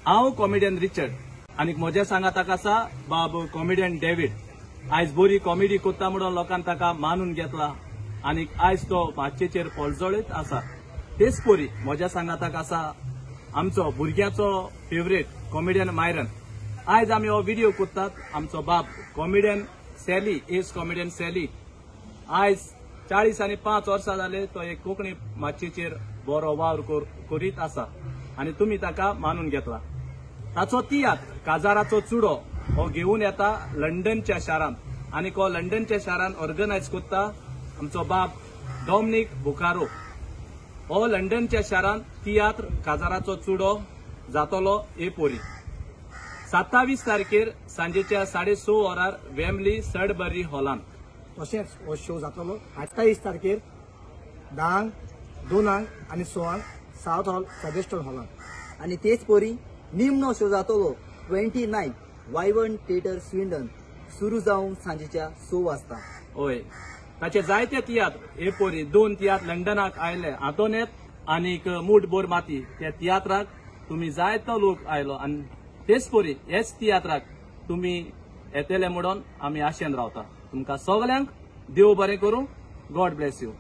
हांव comedian Richard आनी म्हज्या सांगाताक आसा बाब कॉमेडियन डेवीड. आयज बरी कॉमेडी कोत्ता म्हणून लोकांनी ताका मानून घेतला आनी आयज तो मातयेचेर पोळजळीत आसा. तेच परी म्हज्या सांगाताक आसा आमचो भुरग्याचो फेवरेट कॉमेडियन मायरन. आयज आमी हो व्हिडिओ कोत्तात आमचो बाब comedian Sally, ace comedian Sally. आयज 45 वर्सां जाले तो एक कोंकणी मातयेचेर बरो वावर करीत आसा आनी तुमी ताका मानून घेतला. ताचो तियात्र काजाराचो चुडो हो घेवन येता लंडनच्या शारांत आनी हो लंडनच्या शारांत ऑर्गनायज करता आमचो बाब डॉमनीक बुकारो. हो लंडनच्या शारांत तियात्र काजाराचो चुडो जातलो हे पोरी 27 तारखेर सांजेच्या 6:30 वरार वेम्बली सडबरी हॉलांत. तशेंच हो शो जातलो 28 तारखेर 10, 2 आनी 6 सावथ हॉल सजेस्टन हॉलांत. आनी तेच परी निमणो शो जातलो 29 वायवन थिएटर स्विंडन, सुरू जावन सांजेच्या 6 वाजता. हय, ताचे जायते तियात्र हे पोरी 2 तियात्र लंडनाक आयले, आंतोनेत आनीक मूठ बोर माती. त्या तियात्राक तुमी जायतो लोक आयलो आनी तेच परी हेच तियात्राक तुमी येतले म्हणून आमी आशेन रावता. तुमकां सगल्यांक देव बरें करूं. God bless you.